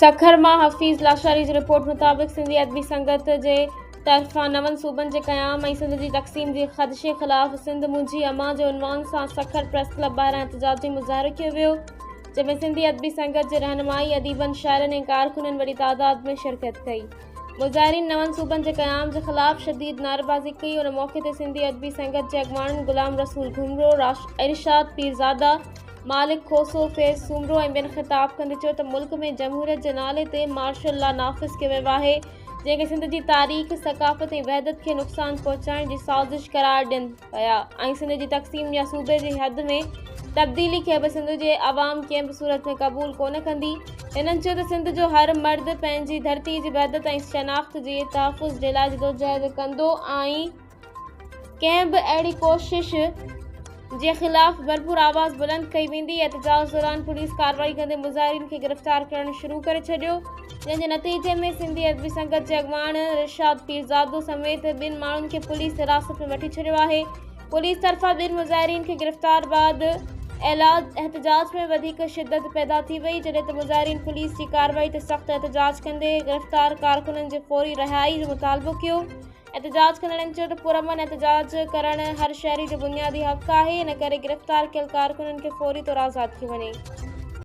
سکر مان حفيظ لاشاري جي رپورٽ مطابق سنڌي ادبي سنگت جي طرفان نون صوبن جي قيام ۽ سنڌ جي تقسيم جي خدشي خلاف سنڌ منهنجي امان جي عنوان سان سکر پريس ڪلب ٻاهران احتجاجي مظاهرو ڪيو ويو جنهن ۾ سنڌي ادبي سنگت جي رهنمائي اديبن شاعرن ۽ ڪارڪنن وڏي تعداد ۾ شرڪت ڪئي مظاهرين نون صوبن جي قيام جي خلاف شديد نعريبازي ڪئي ان موقعي تي سنڌي ادبي سنگت جي اڳواڻن غلام رسول گهمرو ارشاد پيرزاده مالڪ کوسو، فيض سومرو ۽ ٻين خطاب ڪندي چيو ته ملڪ ۾ جمهوريت جي نالي تي مارشل لا نافذ ڪيو ويو آهي، جنهن کي سنڌ جي تاريخ، ثقافت ۽ وحدت کي نقصان پهچائڻ جي سازش قرار ڏين پيا ۽ سنڌ جي تقسيم يا صوبي جي حد ۾ تبديلي کي به سنڌ جي عوام ڪنهن به صورت ۾ قبول ڪونه ڪندي. هنن چيو ته سنڌ جو هر مرد پنهنجي ڌرتي جي وحدت ۽ شناخت جي تحفظ جي لاء جدوجهد ڪندو ۽ ڪنهن به اهڙي ڪوشش جي خلاف ڀرپور آواز بلند ڪئي ويندي. احتجاج دوران پوليس ڪارروائي ڪندي مظاهرين کي گرفتار ڪرڻ شروع ڪري ڇڏيو، جنهن جي نتيجي ۾ سنڌي ادبي سنگت جي اڳواڻ رشاد پيرزادو سميت ٻن ماڻهن کي پوليس حراست ۾ وٺي ڇڏيو آهي. پوليس طرفان ٻن مظاهرين کي گرفتار بعد احتجاج ۾ وڌيڪ شدت پيدا ٿي وئي، جڏهن ته مظاهرين پوليس جي ڪارروائي تي سخت احتجاج ڪندي گرفتار ڪارڪنن جي فوري رهائي جو مطالبو ڪيو. احتجاج ڪندڙن چيو ته پرامن احتجاج ڪرڻ هر شهري جو بنيادي حق آهي، ان ڪري گرفتار ڪيل ڪارڪنن کي فوري طور آزاد ڪيو وڃي.